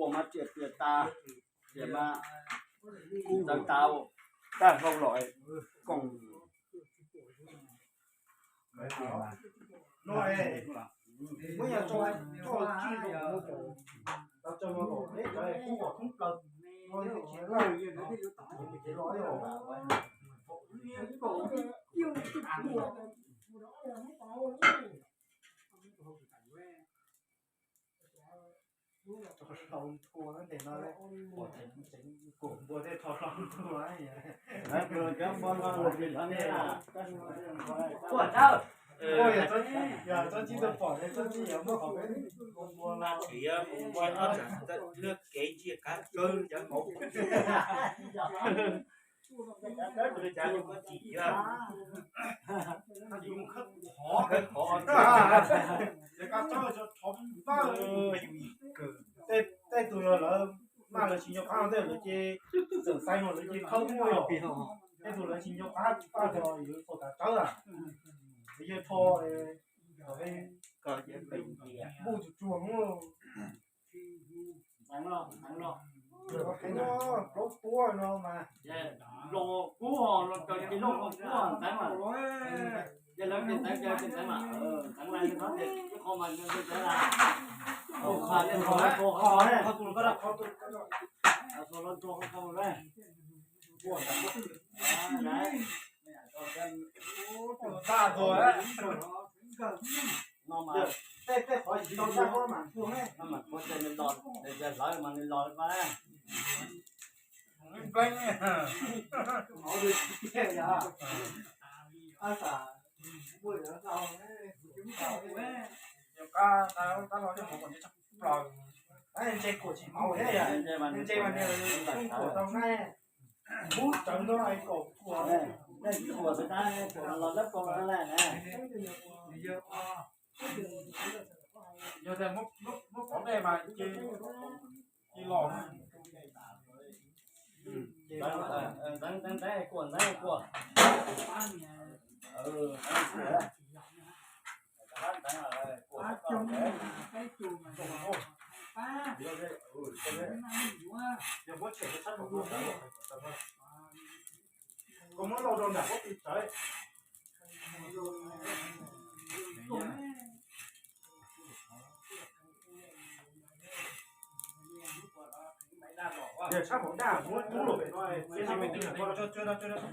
Ua mas riam riam tas, riam mas txawv tas, tag hlau los koom. Tso hlau nthua ntawm no, kuv npua thiaj tso hlau nthua. Ua dawb. Yog tsob tsib tuaj pom, tsob tsib yuav muab qhov peb npua no. Mus npua ob tsam luag kev ntsia kav kawg cov hauv. Tej tug lawv maj lawv tsis nco qab tej lawv ces txawm xaiv no lawv ces khawb muaj yog. Tej tug lawv tsis nco qab tsis paj tso yuav txog kav tsawb a. Yawg rho npuj tsuag tsuag mus. Plaub tuab no mas los kub los raws ces loj los kub ntxeev mas. Yog lawv ces ntxeev ces ntxeev mas ntxeev lawm no ces ib qho mas ntxeev lawm. Qhov qhov qhov qhov qhov no mas tej tej qhov tsis tau zaj huab mas ntuag ne, no mas kuv ces nws los, nws ces hlawv mas nws los li pab. Npleeb. Yog qab qab los coj mus kom nws tshaj plaws. Ntse kuam tsis maus thiab yom, ntse mas nws kuam tau na. Kub tsawv nrog kaum kuam, kaum los lab kaum na. Yog tias muab pov dej mas ces los. Ntxeev ntxeev kuam, ntxeev kuam. Koj muab lauj rau nram pob tw tsawv. Yog sab hauv daj muab cub los pem no, tsis me twb sab hauv daj lub.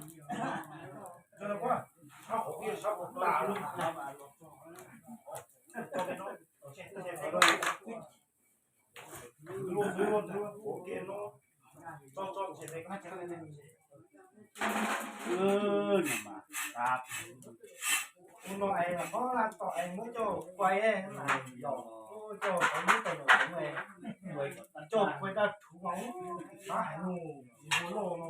Ub no es los koj laj tom es muab coj kuai, coj tau lub tau los coj kuai daj rhuv mas ub, hais nus npua loj no.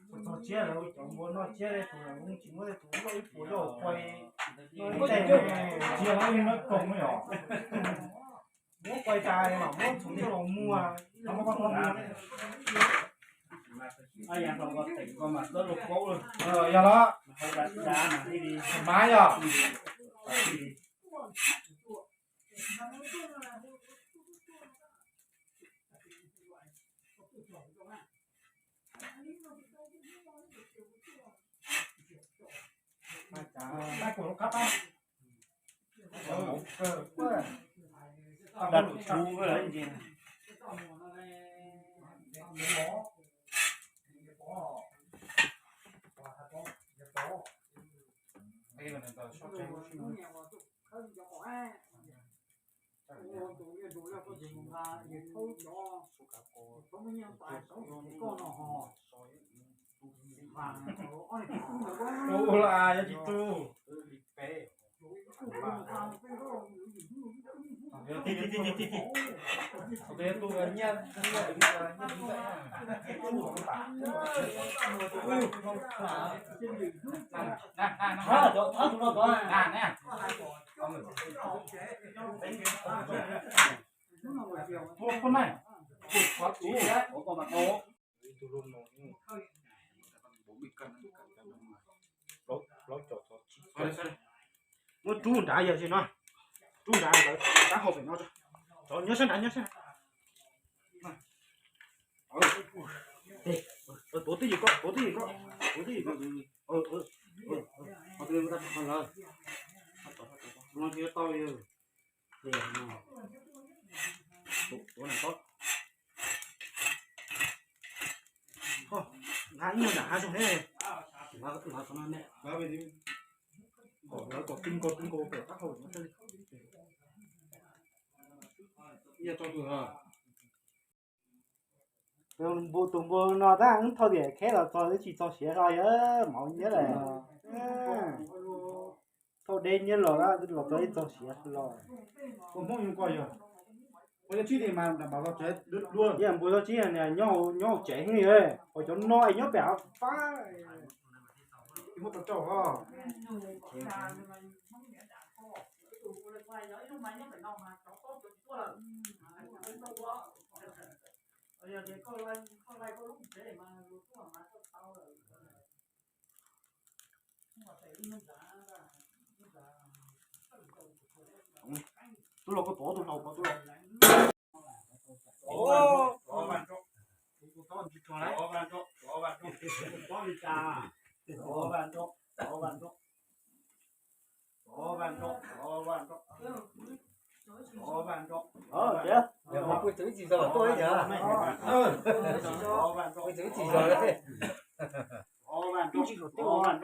Txog tsiab lawv cov npua noj tsiab li tus tsis muab tej tus loj ib puas yog kuai. Tsiab lawv no koom yom. Muab kuai tas mam muab txhuv coj los muag. Yog los mas yog. Ua la yog tsis tu. Plaub cov txog tsib Muab rub nrad yog li no, rub nrad lawv rab hau pem no, nyob sab nrad, nyob sab nrad. Tuav twj ywm koj, tuav twj ywm koj, tuav twj ywm koj. Qhov twg tau, qhov lawm, qhov no tsis tau li. Tuav na koj. Nqa ib nyuag nram hav zoov ne. Lawv kom ti nkaus ti nkaus pem qab hau no. Tus npua no tab thauj tias kheb los txog twb tsis txog siav hlo, yog mauv nyiab lawm. Thauj deb nyiab los, los txog ib txog siav los. Ua Hmoob yug ko yog, ua yog tsib li mas npam los tsev dua. Yog npua yog tsib, nyob hauv tsev heev li, ua cov no es nyob pem av fab. Muab tau coj os. Tub los koj pov tus hlau ko tub los. Pwj txwv tsis zog tuaj ib yam. Pwj txwv tsis zog li.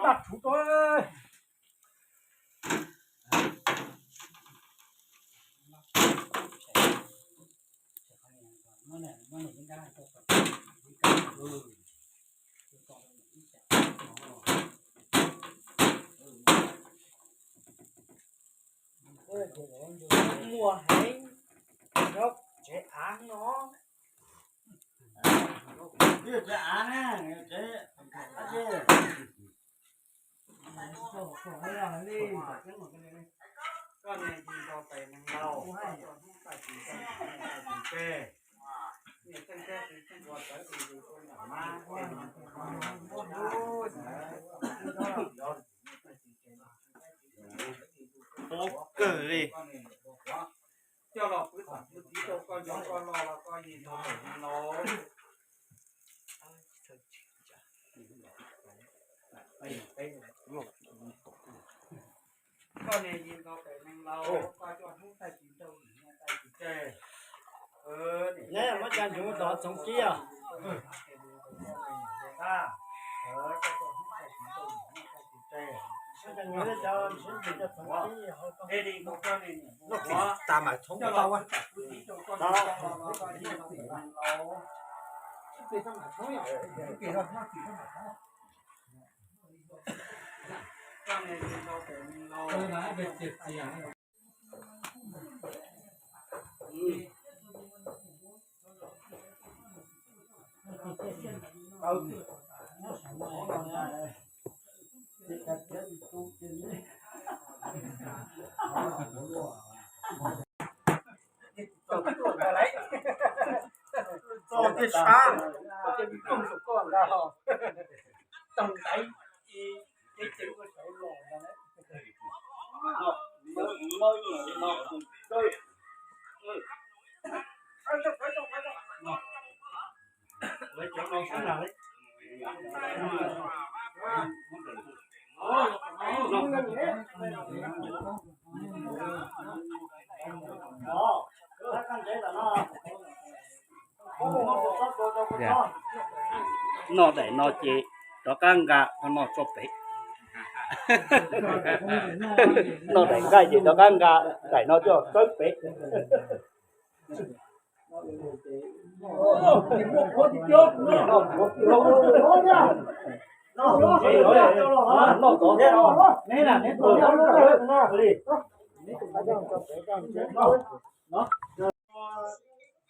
Daj rhuv tuaj. Muaj heev, nyob tsev av no. Tsev av ne, tsev av. Koj niag yig nkaus tes neeg laus, koj coj hnub txais tis rau niam tais tis tseg. Niam tseej thiab txiv tseej ua tawv tis zus rau niam mab, Tob kawg li. Coj los pwb xam pwb txiv rau koj nco koj loj los koj yig nkaus tes neeg laus. Koj niag yig nkaus tes neeg laus, koj coj hnub txais tis rau niam txais tis tseg. Neb muab cov ntsuv tod txhoov kib os. Tag mam txhoov tau. Txog tej sab, koj cia li kooj saum koj ntag, taug ntaiv ces ceev ua saud los ntag. Noj daim no ces rov qab nqa no tso pem. Noj daim nqaij ces rov qab nqa daim no coj txawb pem.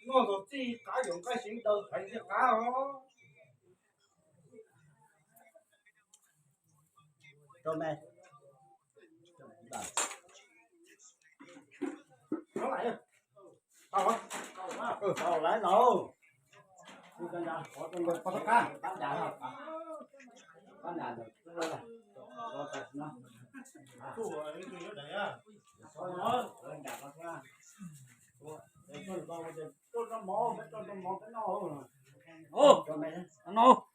Noj txog txij qab yuav nqaij siv ntawd hais tias qab os. Ov, no.